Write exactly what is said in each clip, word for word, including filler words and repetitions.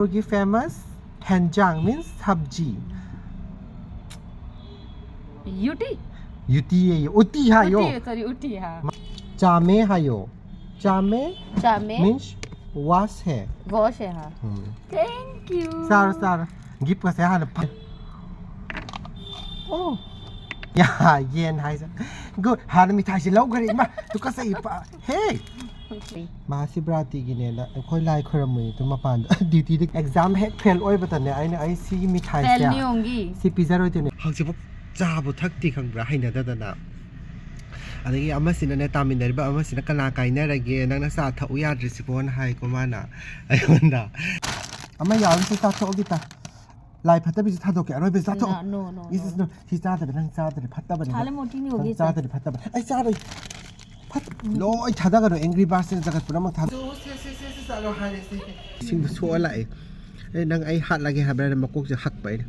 ꯃꯅꯤꯄꯨꯔꯒꯤ famous ꯍꯦꯟꯖꯥꯡ means ꯁꯕꯖꯤ꯫ ꯌꯨꯇꯤ ꯌꯨꯇꯤ ꯑꯌꯦ, ꯎꯇꯤ ꯍꯥꯏꯌꯣ꯫ ꯎꯇꯤ, sorry, ꯎꯇꯤ, ꯍꯥ. ꯆꯥꯃꯦ ꯍꯥꯏꯌꯣ꯫ ꯆꯥꯃꯦ ꯆꯥꯃꯦ. Means wash ꯍꯦ꯫ Wash ꯍꯦ, ꯍꯥ. ꯎꯝ. Thank you. ꯆꯥꯔꯣ, ꯆꯥꯔꯣ. Gift ꯀꯁꯦ ꯍꯥꯟꯅ ꯐ- ꯑꯣ. ꯌꯥ, ꯌꯦꯟ ꯍꯥꯏꯁꯦ꯫ Good. ꯍꯥꯟꯅ ꯃꯤꯊꯥꯏꯁꯦ ꯂꯧꯈ꯭ꯔꯦ, ꯏꯃꯥ꯫ ꯇꯨꯀꯠꯆꯩ, ꯄ-, ꯍꯦ! ꯃꯍꯥꯁꯤꯕ꯭ꯔꯥꯇꯤꯒꯤꯅꯦꯅ ꯑꯩꯈꯣꯏ ꯂꯥꯏ ꯈꯣꯏꯔꯝꯃꯨꯏ ꯑꯗꯨ ꯃꯄꯥꯟꯗ꯫ Duty ꯗ exam ꯍꯦꯛ fail ꯑꯣꯏꯕꯗꯅꯦ, ꯑꯩꯅ ꯑꯩ ꯁꯤꯒꯤ ꯃꯤꯊꯥꯏꯁꯦ ꯐꯦꯜꯅꯤꯌꯣꯡꯒꯤ. ꯁꯤ ꯄꯤꯖꯔꯣꯏꯗꯣꯏꯅꯦ꯫ ꯍꯧꯖꯤꯛꯐꯥꯎ ꯆꯥꯕꯨ ꯊꯛꯇꯦ, ꯈꯪꯕ꯭ꯔꯥ? ꯍꯩꯅꯗꯗꯅ꯫ ꯑꯗꯒꯤ ꯑꯃꯁꯤꯅꯅꯦ, ꯇꯥꯃꯤꯟꯅꯔꯤꯕ ꯑꯃꯁꯤꯅ "ꯀꯅꯥ ꯀꯥꯏꯅꯔꯒꯦ? ꯅꯪꯅ ꯆꯥ ꯊꯛꯎ ꯌꯥꯗ꯭ꯔꯤꯁꯤꯕꯣꯅ" ꯍꯥꯏꯀꯣ ꯃꯥꯅ ꯑꯩꯉꯣꯟꯗ꯫ ꯑꯃ ꯌꯥꯎꯔꯤꯁꯦ ꯆꯥꯊꯣꯛꯑꯒꯦ ꯇ꯫ ꯂꯥꯏ ꯐꯠꯇꯕꯤꯁꯦ ꯊꯥꯗꯣꯛꯀꯦ, ꯑꯔꯣꯏꯕꯁꯦ ꯆꯥꯊꯣꯛ꯫ No, no, no, Yes, yes, no. No. ꯁꯤ ꯆꯥꯗꯕ, ꯅꯪ ꯆꯥꯗ꯭ꯔꯗꯤ ꯐꯠꯇꯕꯅꯤ꯫ ꯊꯥꯂꯦ ꯃꯣꯇꯤ ꯅꯤ ꯅꯪ ꯍꯣꯒꯤ ꯁꯦ. ꯆꯥꯗ꯭ꯔꯗꯤ ꯐꯠꯇꯕ꯫ ꯑꯩ ꯆꯥꯔꯣꯏ꯫ ꯐꯠ-, ꯂꯣꯏ ꯊꯥꯗꯒꯅꯨ, Angry Birds ꯅ ꯖꯒꯠ ꯄꯨꯝꯅꯃꯛ ꯊꯥꯗ-, ꯏꯁꯤꯡꯗꯣ ꯁꯣꯛꯑ ꯂꯥꯛꯑꯦ꯫ ꯑꯦ, ꯅꯪ ꯑꯩ ꯍꯥꯠꯂꯒꯦ ꯍꯥꯏꯕ꯭ꯔꯥ? ꯃꯀꯣꯛꯁꯦ ꯍꯛꯄ ꯑꯩꯅ꯫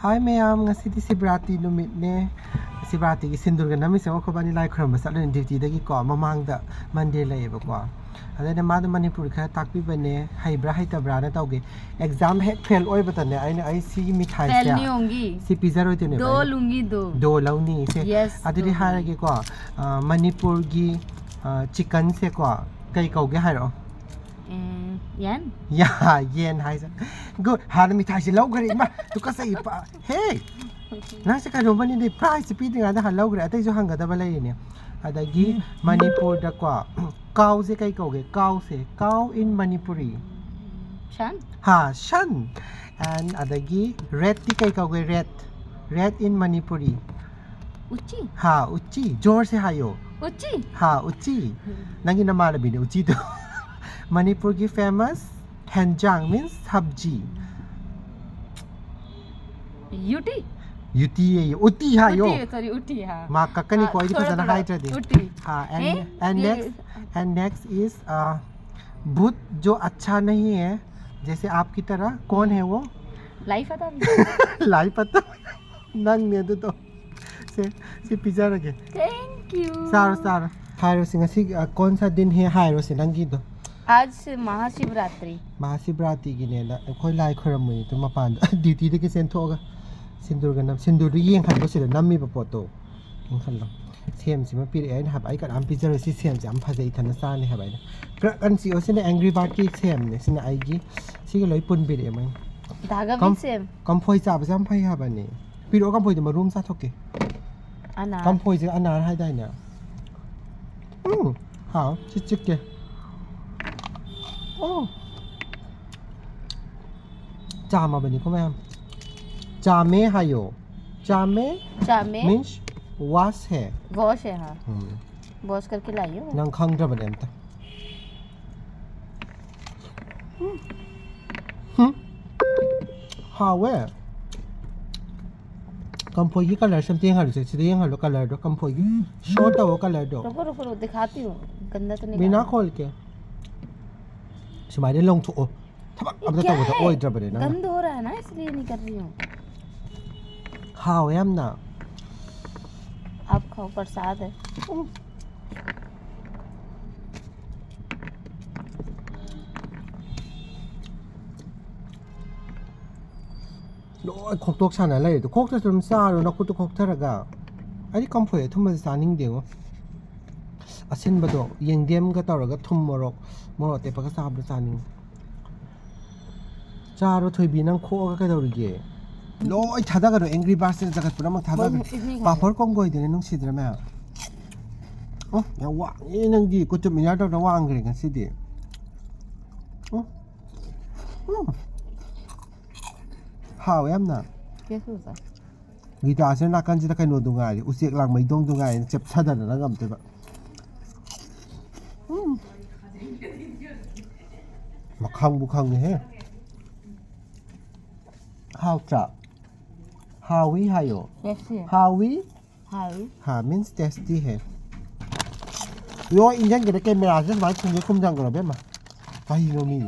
ꯍꯥꯏ ꯃꯌꯥꯝ, ꯉꯁꯤꯗꯤ ꯁꯤꯕꯔꯥꯇꯤ ꯅꯨꯃꯤꯠꯅꯦ꯫ ꯁꯤꯕꯔꯥꯇꯤꯒꯤ ꯁꯤꯟꯗꯨꯔꯒ ꯅꯝꯃꯤꯁꯦ ꯑꯩꯈꯣꯏꯕꯥꯅꯤ ꯂꯥꯏ ꯈꯨꯔꯨꯝꯕ ꯆꯠꯂꯅꯤ duty ꯗꯒꯤꯀꯣ, ꯃꯃꯥꯡꯗ ꯃꯟꯗꯤꯔ ꯂꯩꯌꯦꯕꯀꯣ꯫ ꯑꯗꯩꯗ ꯃꯥꯗꯣ ꯃꯅꯤꯄꯨꯔꯤ ꯈꯔ ꯇꯥꯛꯄꯤꯕꯅꯦ, ꯍꯩꯕ꯭ꯔꯥ ꯍꯩꯇꯕ꯭ꯔꯥꯅ ꯇꯧꯒꯦ꯫ Exam ꯍꯦꯛ fail ꯑꯣꯏꯕꯗꯅꯦ, ꯑꯩꯅ ꯑꯩ ꯁꯤꯒꯤ ꯃꯤꯊꯥꯏꯁꯦ ꯐꯦꯜꯅꯤꯌꯣꯡꯒꯤ. ꯁꯤ ꯄꯤꯖꯔꯣꯏꯗꯣꯏꯅꯦꯕ ꯗꯣ ꯑꯩꯅ꯫ ꯂꯨꯡꯒꯤ ꯗꯣ. ꯗꯣ ꯂꯧꯅꯤ ꯁꯦ꯫ Yes, ꯑꯗꯨꯗꯤ ꯗꯣ ꯂꯨꯡꯒꯤ. ꯍꯥꯏꯔꯒꯦꯀꯣ, ꯑ, ꯃꯅꯤꯄꯨꯔꯒꯤ, ꯑ, chicken ꯁꯦꯀꯣ, ꯀꯩ ꯀꯧꯒꯦ ꯍꯥꯏꯔꯛꯑꯣ꯫ ꯎꯝ, ꯌꯦꯟ. ꯌꯥ, ꯌꯦꯟ ꯍꯥꯏꯁꯦ꯫ Good. ꯍꯥꯟꯅ ꯃꯤꯊꯥꯏꯁꯦ ꯂꯧꯈ꯭ꯔꯦ, ꯏꯃꯥ꯫ ꯇꯨꯀꯠꯆꯩ, ꯏꯄꯥ꯫ ꯍꯦ! ꯅꯪꯁꯦ ꯀꯩꯅꯣꯝꯃꯅꯤꯅꯦ, prize ꯁꯦ ꯄꯤꯗ꯭ꯔꯤꯉꯩꯗ ꯍꯥꯟꯅ ꯂꯧꯈ꯭ꯔꯦ, ꯑꯇꯩꯁꯨ ꯍꯪꯒꯗꯕ ꯂꯩꯔꯤꯅꯦ꯫ ꯑꯗꯒꯤ ꯃꯅꯤꯄꯨꯔꯗꯀꯣ, cowꯁꯦ ꯀꯩ ꯀꯧꯒꯦ? Cowꯁꯦ, cow in Manipuri. ꯁꯟ. ꯍꯥ, ꯁꯟ꯫ And ꯑꯗꯒꯤ ratꯇꯤ ꯀꯩ ꯀꯧꯒꯦ? Rat. Rat in Manipuri. ꯎꯆꯤ. ꯍꯥ, ꯎꯆꯤ. ꯖꯣꯔꯁꯦ ꯍꯥꯏꯌꯣ꯫ ꯎꯆꯤ. ꯍꯥ, ꯎꯆꯤ. ꯅꯪꯒꯤ ꯅꯃꯥꯟꯅꯕꯤꯅꯦ ꯎꯆꯤꯗꯣ꯫ ꯃꯅꯤꯄꯨꯔꯒꯤ famous ꯍꯦꯟꯖꯥꯡ means ꯁꯕꯖꯤ꯫ ꯌꯨꯇꯤ. ꯌꯨꯇꯤ ꯑꯌꯦ, ꯎꯇꯤ ꯍꯥꯏꯌꯣ꯫ ꯎꯇꯤ, sorry, ꯎꯇꯤ, ꯍꯥ. ꯃꯥ ꯀꯛꯀꯅꯤꯀꯣ, ꯍꯥ, ꯑꯩꯗꯤ ꯊꯣꯔꯛ, ꯐꯖꯅ ꯊꯣꯔꯛ. ꯍꯥꯏꯗ꯭ꯔꯗꯤ꯫ ꯎꯇꯤ. ꯍꯥ, and, ꯑꯦ? and ꯌꯦ. next, and next is, uh, भूत जो अच्छा नहीं है, जैसे आपकी तरह, कौन है वो? ꯂꯥꯏ ꯐꯠꯇꯕꯤ. ꯂꯥꯏ ꯐꯠꯇꯕ꯫ ꯅꯪꯅꯦ ꯑꯗꯨꯗꯣ꯫ ꯁꯦ, ꯁꯤ ꯄꯤꯖꯔꯒꯦ꯫ Thank ꯆꯥꯔꯣ, ꯆꯥꯔꯣ꯫ ꯍꯥꯏꯔꯣꯁꯤ ꯉꯁꯤ, ꯑ, ꯀꯣꯟ ꯁꯥ ꯗꯤꯟ ꯍꯦ ꯍꯥꯏꯔꯣꯁꯤ ꯅꯪꯒꯤꯗꯣ꯫ आज महाशिवरात्रि। ꯃꯍꯥꯁꯤꯕ꯭ꯔꯥꯇꯤꯒꯤꯅꯦꯅ ꯑꯩꯈꯣꯏ ꯂꯥꯏ ꯈꯣꯏꯔꯝꯃꯨꯏ ꯑꯗꯨ ꯃꯄꯥꯟꯗ ꯗ꯭ꯌꯨꯇꯤꯗꯒꯤ ꯆꯦꯟꯊꯣꯛꯑꯒ ꯁꯤꯟꯗꯨꯔꯒ ꯅꯝ ꯁꯤꯟꯗꯨꯔꯗꯨ ꯌꯦꯡꯍꯜꯂꯣ ꯁꯤꯗ ꯅꯝꯃꯤꯕ ꯄꯣꯠꯇꯣ ꯌꯦꯡꯍꯜꯂꯣ꯫ ꯁꯦꯝꯁꯤꯃ ꯄꯤꯔꯛꯑꯦ ꯑꯩꯅ ꯍꯥꯏꯕ ꯑꯩ ꯀꯅꯥꯝ ꯄꯤꯖꯔꯣꯏ ꯁꯤ ꯁꯦꯝꯁꯦ ꯌꯥꯝ ꯐꯖꯩ ꯏꯊꯟꯗ ꯆꯥꯅꯤ ꯍꯥꯏꯕ ꯑꯩꯅ꯫ ꯀ꯭ꯔꯛ ꯑꯟ ꯁꯤ ꯑꯣ ꯁꯤꯅ ꯑꯦꯡꯒ꯭ꯔꯤ ꯕꯥꯔꯠꯀꯤ ꯁꯦꯝꯅꯦ ꯁꯤꯅ ꯑꯩꯒꯤ ꯁꯤꯒ ꯂꯣꯏ ꯄꯨꯟꯕꯤꯔꯛꯑꯦ ꯃꯣꯏꯅ꯫ धागा भी कम- सेम। ꯀꯝꯐꯣꯏ ꯆꯥꯕꯁꯦ ꯌꯥꯝ ꯐꯩ ꯍꯥꯏꯕꯅꯦ꯫ ꯄꯤꯔꯛꯑꯣ ꯀꯝꯐꯣꯏꯗꯣ ꯃꯔꯨ ꯑꯃ ꯆꯥꯊꯣꯛꯀꯦ꯫ अनार। ꯀꯝꯐꯣꯏꯁꯦ ꯑꯅꯥꯔ ꯍꯥꯏꯗꯥꯏꯅꯦ? ꯎꯝ, ꯍꯥꯎ ꯁꯤ ꯆꯤꯛꯀꯦ꯫ ꯑꯣ, ꯆꯥꯝꯃꯕꯅꯤꯀꯣ ꯃꯌꯥꯝ꯫ ꯆꯥꯝꯃꯦ ꯍꯥꯏꯌꯣ꯫ ꯆꯥꯝꯃꯦ चामे। मीन्स वॉश है꯫ वॉश है, हाँ। ꯎꯝ, वॉश करके लाई हूँ। ꯅꯪ ꯈꯪꯗ꯭ꯔꯕꯅꯦ ꯑꯝꯇ꯫ ꯎꯝ꯫ ꯎꯝ꯫ ꯍꯥꯎꯋꯦ꯫ ꯀꯝꯐꯣꯏꯒꯤ ꯀꯂꯔꯁꯦ ꯑꯝꯇ ꯌꯦꯡꯍꯜꯂꯨꯁꯦ꯫ ꯁꯤꯗ ꯌꯦꯡꯍꯜꯂꯣ ꯀꯂꯔꯗꯣ꯫ ꯀꯝꯐꯣꯏꯒꯤ ꯁꯣ ꯇꯧꯑꯣ ꯀꯂꯔꯗꯣ꯫ रुको रुको रुको, दिखाती हूँ। गंदा तो नहीं ꯃꯤꯅꯥ लगा। ꯈꯣꯜꯀꯦ꯫ ꯁꯨꯃꯥꯏꯅ ꯂꯣꯡꯊꯣꯛꯑꯣ꯫ ꯊꯕꯛ ꯑꯝꯇ क्या ꯇꯧꯕꯗ है? ꯑꯣꯏꯗ꯭ꯔꯕꯅꯦ ꯅꯪ꯫ गंद हो रहा है ना, इसलिए नहीं कर रही हूँ। ꯍꯥꯎꯋꯦ ꯌꯥꯝꯅ꯫ आप खाओ, प्रसाद है। ꯂꯣꯏ ꯈꯣꯛꯇꯣꯛ ꯁꯥꯟꯅ ꯂꯩꯔꯦ꯫ ꯈꯣꯛꯇ꯭ꯔꯁꯨ ꯑꯗꯨꯝ ꯆꯥꯔꯣ ꯅꯈꯨꯠꯇꯣ ꯈꯣꯛꯊꯔꯒ꯫ ꯑꯩꯗꯤ ꯀꯝꯐꯣꯏ ꯑꯊꯨꯝꯕꯁꯦ ꯆꯥꯅꯤꯡꯗꯦꯉꯣ꯫ ꯑꯁꯤꯟꯕꯗꯣ ꯌꯦꯟꯗꯦꯝꯒ ꯇꯧꯔꯒ ꯊꯨꯝ ꯃꯣꯔꯣꯛ ꯃꯣꯔꯣꯛ ꯑꯇꯦꯛꯄꯒ ꯆꯥꯕꯗꯣ ꯆꯥꯅꯤꯡꯉꯤ꯫ ꯆꯥꯔꯣ ꯊꯣꯏꯕꯤ ꯅꯪ ꯈꯣꯛꯑꯒ ꯀꯩꯗꯧꯔꯤꯒꯦ? ꯂꯣꯏ ꯊꯥꯗꯒꯅꯨ ꯑꯦꯡꯒ꯭ꯔꯤ ꯕꯥꯔꯠꯁꯤꯅ ꯖꯒꯠ ꯄꯨꯝꯅꯃꯛ ꯊꯥꯗꯒꯅꯨ꯫ ꯃꯣꯏ ꯏꯁꯤꯡ ꯍꯥꯏ꯫ ꯄꯥꯐꯣꯔ ꯀꯣꯡꯒꯣꯏꯗꯨꯅꯦ ꯅꯨꯡꯁꯤꯗ꯭ꯔꯥ ꯃꯌꯥꯝ? ꯑꯣ ꯌꯥꯝ ꯋꯥꯡꯉꯦ ꯅꯪꯗꯤ ꯀꯨꯇꯨꯞ ꯃꯤꯅꯥꯔ ꯇꯧꯅ ꯋꯥꯡꯈ꯭ꯔꯦ ꯉꯁꯤꯗꯤ꯫ ꯎꯝ꯫ ꯎꯝ꯫ ꯍꯥꯎꯋꯦ ꯌꯥꯝꯅ꯫ कैसे होता है? ꯒꯤꯇꯥꯁꯤꯅ ꯅꯥꯀꯟꯁꯤꯗ ꯀꯩꯅꯣꯗꯨ ꯉꯥꯏꯔꯦ ꯎꯆꯦꯛ ꯂꯥꯡꯃꯩꯗꯣꯡꯗꯨ ꯉꯥꯏꯔꯦ ꯆꯦꯞꯊꯗꯅ ꯉꯝꯗꯣꯏꯕ꯫ ꯎꯝ꯫ ꯃꯈꯪꯕꯨ ꯈꯪꯉꯦꯍꯦ꯫ ꯍꯥꯎꯇ꯭ꯔꯥ? ꯍꯥꯎꯋꯤ ꯍꯥꯏꯌꯣ꯫ कैसे है? ꯍꯥꯎꯋꯤ꯫ हाँ। ꯍꯥ ꯃꯤꯟꯁ ꯇꯦꯁꯇꯤ ꯍꯦ꯫ ꯂꯣꯏ ꯏꯟꯖꯟꯒꯦꯗ ꯀꯦꯃꯦꯔꯥꯁꯦ ꯁꯨꯃꯥꯏꯅ ꯈꯨꯝꯒꯦ ꯈꯨꯝꯖꯟꯈ꯭ꯔꯣ ꯏꯕꯦꯝꯃ꯫ ꯀꯩꯅꯣ ꯃꯤ꯫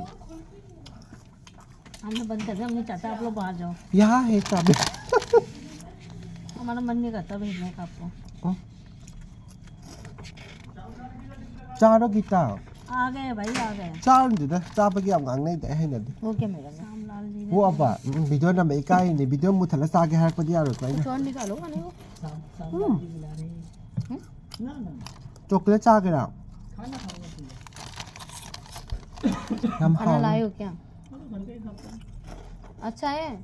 हमने बंद कर दिया, हम नहीं चाहते आप लोग बाहर जाओ। यहाँ है चाबी। हमारा मन नहीं करता भेजने का आपको। ꯎꯝ꯫ ꯆꯥꯔꯣ ꯒꯤꯇꯥ꯫ आ गए भाई, आ गए। ꯆꯥꯔꯨꯅꯨꯗ, ꯆꯥꯕꯒꯤ ꯌꯥꯝ ꯉꯥꯡꯅꯩꯗ, ꯑꯩ ꯍꯩꯅꯗꯦ꯫ वो क्या मेरा? वो ꯑꯕ, ꯎꯝ, ꯚꯤꯗꯤꯑꯣ ꯅꯝꯕ ꯏꯀꯥꯏꯅꯦ, ꯚꯤꯗꯤꯑꯣ ꯃꯨꯊꯠꯂ ꯆꯥꯒꯦ ꯍꯥꯏꯔꯛꯄꯗꯤ ꯌꯥꯔꯣꯏꯀꯣ ꯑꯩꯅ꯫ कुछ और निकालो खाने को। ꯎꯝ꯫ ना, ना। ꯆꯣꯀ꯭ꯂꯦꯠ ꯆꯥꯒꯦꯔꯥ? खाना खाऊंगा तुम। ꯌꯥꯝ खाना ꯍꯥꯎꯋꯦ꯫ लाए हो क्या? अच्छा है,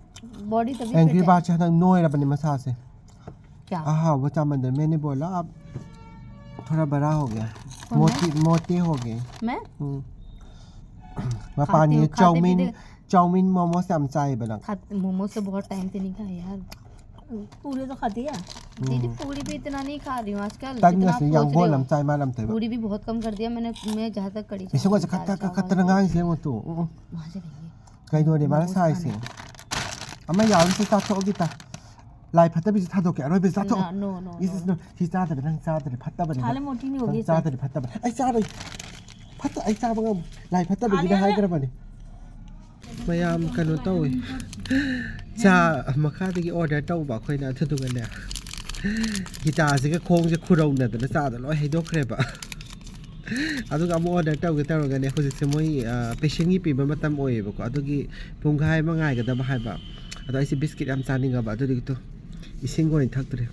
बॉडी तभी फिट एंग्री है। बर्ड से ꯍꯟꯗꯛ ꯅꯣꯏꯔꯕꯅꯤ ꯃꯁꯥꯁꯦ꯫ क्या? ꯑꯍꯥꯎꯕ ꯆꯥꯃꯟꯗꯅ, मैंने बोला आप थोड़ा बड़ा हो गया, कौन मोटी, मोटी हो गई। मैं? हम्म। खाती मपानी हूँ, खाते चाउमीन, पीते चाउमीन मोमोज ꯌꯥꯝ ꯆꯥꯏꯕ ꯅꯪ। खाते, मोमोज तो बहुत टाइम से नहीं खाए यार। पूरी तो खाती है। दीदी, पूरी भी इतना नहीं खा रही हूँ आजकल, जितना सोच रही हो। ꯇꯟꯒꯁꯨ ꯌꯥꯡꯒꯣꯟ ꯑꯃ ꯆꯥꯏ ꯃꯥ ꯂꯝꯇꯩꯕ꯫ पूरी भी बहुत कम कर दिया मैंने, मैं जहाँ तक कड़ी ꯏꯁꯤꯡꯒꯁꯦ ꯈꯠꯇ ꯈꯠꯇꯅ ꯉꯥꯡꯉꯤꯁꯦ ꯌꯦꯡꯉꯣ ꯇꯨ꯫ ꯎꯝ, ꯎꯝ꯫ वहाँ से लेंगे। ꯀꯩꯅꯣꯅꯦ ꯃꯥꯅ ꯁꯥꯏꯁꯦ? ꯑꯃ ꯌꯥꯎꯔꯤꯁꯦ ꯆꯥꯊꯣꯛꯑꯒꯦ ꯇ꯫ ꯂꯥꯏ ꯐꯠꯇꯕꯤꯁꯦ ꯊꯥꯗꯣꯛꯀꯦ, ꯑꯔꯣꯏꯕꯁꯦ ꯆꯥꯊꯣꯛ꯫ ꯅꯣ, ꯅꯣ, ꯅꯣ, ꯏꯁ, ꯅꯣ꯫ ꯏꯁ, ꯅꯣ꯫ ꯁꯤ ꯆꯥꯗꯕ ꯅꯪ ꯆꯥꯗ꯭ꯔꯗꯤ ꯐꯠꯇꯕꯅꯤ꯫ ꯈꯥꯂꯦ ꯃꯣꯇꯤ ꯅꯤ ꯅꯪ ꯍꯣꯒꯤ ꯆꯥꯗ꯭ꯔꯗꯤ ꯐꯠꯇꯕꯅꯤ꯫ ꯑꯩ ꯆꯥꯔꯣꯏ꯫ ꯐꯠꯇ-, ꯑꯩ ꯆꯥꯕ ꯉꯝꯃꯣꯏ꯫ ꯂꯥꯏ ꯐꯠꯇꯕꯤꯒꯤꯅ ꯍꯥꯏꯈ꯭ꯔꯕꯅꯤ꯫ ꯃꯌꯥꯝ ꯀꯩꯅꯣ ꯇꯧꯋꯦ꯫ ꯆꯥ ꯃꯈꯥꯗꯒꯤ ꯑꯣꯔꯗꯔ ꯇꯧꯕ ꯑꯩꯈꯣꯏꯅ, ꯑꯗꯨꯗꯨꯒꯅꯦ, ꯒꯤꯇꯥꯁꯤꯒ ꯈꯣꯡꯁꯦ ꯈꯨꯔꯧꯅꯗꯅ ꯆꯥꯗ ꯂꯣꯏ ꯍꯩꯗꯣꯛꯈ꯭ꯔꯦꯕ꯫ ꯑꯗꯨꯒ ꯑꯃꯨꯛ ꯑꯣꯔꯗꯔ ꯇꯧꯒꯦ ꯇꯧꯔꯒꯅꯦ, ꯍꯧꯖꯤꯛꯁꯦ ꯃꯣꯏ, ꯑ, ꯄꯦꯁꯦꯟꯒꯤ ꯄꯤꯕ ꯃꯇꯝ ꯑꯣꯏꯌꯦꯕꯀꯣ, ꯑꯗꯨꯒꯤ ꯄꯨꯡꯈꯥꯏ ꯑꯃ ꯉꯥꯏꯒꯗꯕ ꯍꯥꯏꯕ꯫ ꯑꯗꯣ ꯑꯩꯁꯦ ꯕꯤꯁꯀꯤꯠ ꯌꯥꯝ ꯆꯥꯅꯤꯡꯉꯕ, ꯑꯗꯨꯗꯨꯒꯤ ꯇꯨ ꯏꯁꯤꯡ ꯑꯣꯏꯅ ꯊꯛꯇ꯭ꯔꯦ꯫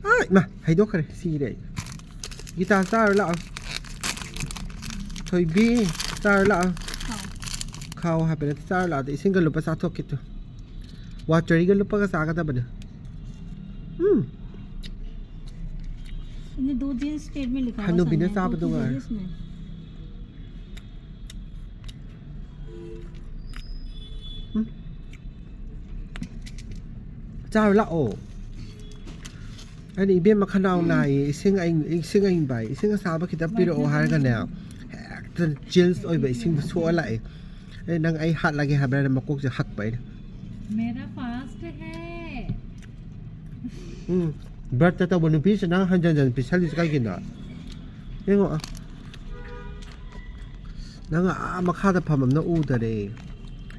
ꯑꯥ, ꯏꯃꯥ, ꯍꯩꯗꯣꯛꯈ꯭ꯔꯦ, ꯁꯤꯔꯦ ꯑꯩ꯫ ꯒꯤꯇꯥ ꯆꯥꯔꯨ ꯂꯥꯛꯑꯣ꯫ ꯊꯣꯏꯕꯤ, ꯆꯥꯔꯨ ꯂꯥꯛꯑꯣ꯫ ꯈꯥꯎ ꯍꯥꯏꯕ ꯅꯠꯇꯦ, ꯆꯥꯔꯨ ꯂꯥꯛꯑꯣ꯫ ꯑꯗ ꯏꯁꯤꯡꯒ ꯂꯨꯞꯄ ꯆꯥꯊꯣꯛꯀꯦ ꯇꯨ꯫ ꯋꯥꯇꯔꯤꯒ ꯂꯨꯞꯄꯒ ꯆꯥꯒꯗꯕꯅꯦ꯫ ꯎꯝ꯫ इन्हें दो जींस पेट में लिखा हुआ ꯍꯅꯨꯕꯤꯅ ꯆꯥꯕꯗꯣ ꯉꯥꯏꯔꯦ꯫ ꯎꯝ꯫ ꯆꯥꯔꯨ ꯂꯥꯛꯑꯣ꯫ ꯑꯩꯅ, "ꯏꯕꯦꯝꯃ, ꯈꯅꯥꯎ ꯅꯥꯏꯌꯦ, ꯏꯁꯤꯡ ꯑꯏꯪ-, ꯏꯁꯤꯡ ꯑꯏꯪꯕ ꯍꯥꯏ, ꯏꯁꯤꯡ ꯑꯁꯥꯕ ꯈꯤꯇꯪ ꯄꯤꯔꯛꯑꯣ" ꯍꯥꯏꯔꯒꯅꯦ, ꯍꯦꯛꯇ ꯆꯤꯜꯁ ꯑꯣꯏꯕ ꯏꯁꯤꯡꯗꯣ ꯁꯣꯛꯑ ꯂꯥꯛꯑꯦ꯫ ꯑꯩ, "ꯅꯪ ꯑꯩ ꯍꯥꯠꯂꯒꯦ ꯍꯥꯏꯕ꯭ꯔꯥ?" ꯍꯥꯏꯅ ꯃꯀꯣꯛꯁꯦ ꯍꯛꯄ ꯑꯩꯅ꯫ मेरा फास्ट है। ꯎꯝ, ꯕ꯭ꯔꯠꯇ ꯇꯧꯕ ꯅꯨꯄꯤꯁꯤꯅ ꯍꯟꯖꯟ ꯍꯟꯖꯟ ꯄꯤꯁꯜꯂꯤꯁꯦ ꯀꯩꯒꯤꯅꯣ? ꯌꯦꯡꯉꯣ, ꯑ꯫ ꯅꯪ ꯑꯥ ꯃꯈꯥꯗ ꯐꯝꯃꯝꯅ ꯎꯗꯔꯦ꯫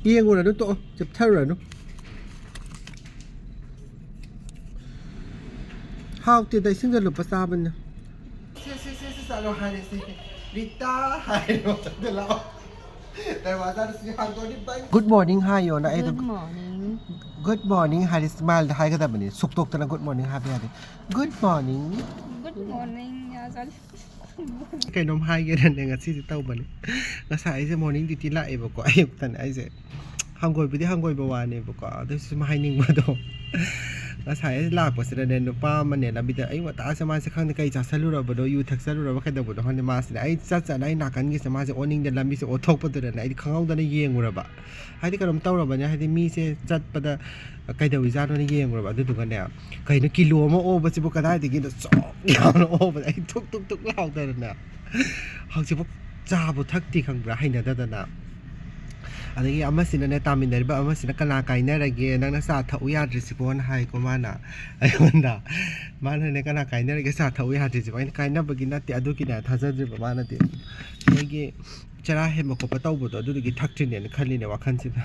ꯌꯦꯡꯉꯨꯔꯅꯨ, ꯇꯣꯛꯑꯣ, ꯆꯤꯞꯊꯔꯨꯔꯅꯨ꯫ ꯍꯥꯎꯇꯦꯗ, ꯏꯁꯤꯡꯗ ꯂꯨꯞꯄ ꯆꯥꯕꯅꯤꯅ꯫ ꯆꯠꯂꯣ ꯍꯥꯏꯔꯁꯤ꯫ ꯔꯤꯇꯥ ꯍꯥꯏꯔꯣ, ꯆꯠꯂꯣ ꯂꯥꯛꯑꯣ꯫ ꯗꯔꯋꯥꯖꯥꯗ ꯁꯤ ꯍꯥꯡꯗꯣꯛꯑꯗꯤ ꯕꯪ꯫ Good morning ꯍꯥꯏꯌꯣꯅ ꯑꯩ ꯑꯗꯨꯝ꯫ Good morning꯫ Good morning ꯍꯥꯏꯗꯤ smile ꯗ ꯍꯥꯏꯒꯗꯕꯅꯤ, ꯁꯨꯛꯇꯣꯛꯇꯅ good morning ꯍꯥꯏꯕ ꯌꯥꯗꯦ꯫ Good morning꯫ Good morning ꯌꯥ ꯆꯠꯂꯦ꯫ ꯀꯩꯅꯣꯝ ꯍꯥꯏꯒꯦꯅꯅꯦ ꯉꯁꯤꯁꯦ ꯇꯧꯕꯅꯦ꯫ ꯉꯁꯥꯏ ꯑꯩꯁꯦ morning duty ꯂꯥꯛꯑꯦꯕꯀꯣ, ꯑꯌꯨꯛꯇꯅꯦ ꯑꯩꯁꯦ ꯍꯪꯒꯣꯏꯕꯗꯤ ꯍꯪꯒꯣꯏꯕ ꯋꯥꯅꯦꯕꯀꯣ, ꯑꯗꯨꯏꯁꯨ ꯁꯨꯝ ꯍꯥꯏꯅꯤꯡꯕꯗꯣ꯫ ꯉꯁꯥꯏ ꯑꯩ ꯂꯥꯛꯄꯁꯤꯗꯅꯦ ꯅꯨꯄꯥ ꯑꯃꯅꯦ ꯂꯝꯕꯤꯗ, ꯑꯌꯨꯛ ꯉꯟꯇꯥꯁꯦ ꯃꯥꯁꯦ ꯈꯪꯗꯦ ꯀꯩ ꯆꯥꯁꯜꯂꯨꯔꯕꯅꯣ, ꯌꯨ ꯊꯛꯆꯜꯂꯨꯔꯕ ꯀꯩꯗꯧꯕꯅꯣ ꯈꯪꯗꯦ, ꯃꯥꯁꯤꯅꯦ ꯑꯩ ꯆꯠ ꯆꯠꯅ ꯑꯩ ꯅꯥꯀꯟꯒꯤꯁꯦ ꯃꯥꯁꯦ ꯑꯣꯅꯤꯡꯗ ꯂꯝꯕꯤꯁꯦ ꯑꯣꯠꯊꯣꯛꯄꯗꯨꯗꯅꯦ ꯑꯩꯗꯤ ꯈꯪꯍꯧꯗꯅ ꯌꯦꯡꯉꯨꯔꯕ꯫ ꯍꯥꯏꯗꯤ ꯀꯩꯅꯣꯝ ꯇꯧꯔꯕꯅꯦ, ꯍꯥꯏꯗꯤ ꯃꯤꯁꯦ ꯆꯠꯄꯗ ꯀꯩꯗꯧꯔꯤꯖꯥꯠꯅꯣꯅ ꯌꯦꯡꯉꯨꯔꯕ꯫ ꯑꯗꯨꯗꯨꯒꯅꯦ ꯀꯩꯅꯣ ꯀꯤꯂꯣ ꯑꯃ ꯑꯣꯕꯁꯤꯕꯨ ꯀꯗꯥꯏꯗꯒꯤꯅꯣ ꯆꯣꯛ ꯌꯥꯝꯅ ꯑꯣꯕꯗ ꯑꯩ ꯊꯨꯛ ꯊꯨꯛ ꯊꯨꯛ ꯂꯥꯎꯗꯅꯅꯦ꯫ ꯍꯧꯖꯤꯛꯐꯥꯎ ꯆꯥꯕꯨ ꯊꯛꯇꯦ ꯈꯪꯕ꯭ꯔꯥ, ꯍꯩꯅꯗꯗꯅ꯫ ꯑꯗꯒꯤ ꯑꯃꯁꯤꯅꯅꯦ, ꯇꯥꯃꯤꯟꯅꯔꯤꯕ ꯑꯃꯁꯤꯅ, "ꯀꯅꯥ ꯀꯥꯏꯅꯔꯒꯦ, ꯅꯪꯅ ꯆꯥ ꯊꯛꯎ ꯌꯥꯗ꯭ꯔꯤꯁꯤꯕꯣꯅ?" ꯍꯥꯏꯀꯣ ꯃꯥꯅ ꯑꯩꯉꯣꯟꯗ꯫ ꯃꯥꯅꯅꯦ, "ꯀꯅꯥ ꯀꯥꯏꯅꯔꯒꯦ ꯆꯥ ꯊꯛꯎ ꯌꯥꯗ꯭ꯔꯤꯁꯤꯕꯣ?" ꯑꯩꯅ, "ꯀꯥꯏꯅꯕꯒꯤ ꯅꯠꯇꯦ, ꯑꯗꯨꯒꯤꯅꯦ ꯊꯥꯖꯗ꯭ꯔꯤꯕ ꯃꯥꯅꯗꯤ꯫ ꯑꯩꯒꯤ ꯆꯔꯥ ꯍꯦꯟꯕ ꯈꯣꯠꯄ ꯇꯧꯕꯗꯣ ꯑꯗꯨꯗꯨꯒꯤ ꯊꯛꯇ꯭ꯔꯤꯅꯦꯅ ꯈꯜꯂꯤꯅꯦ ꯋꯥꯈꯜꯁꯤꯗ꯫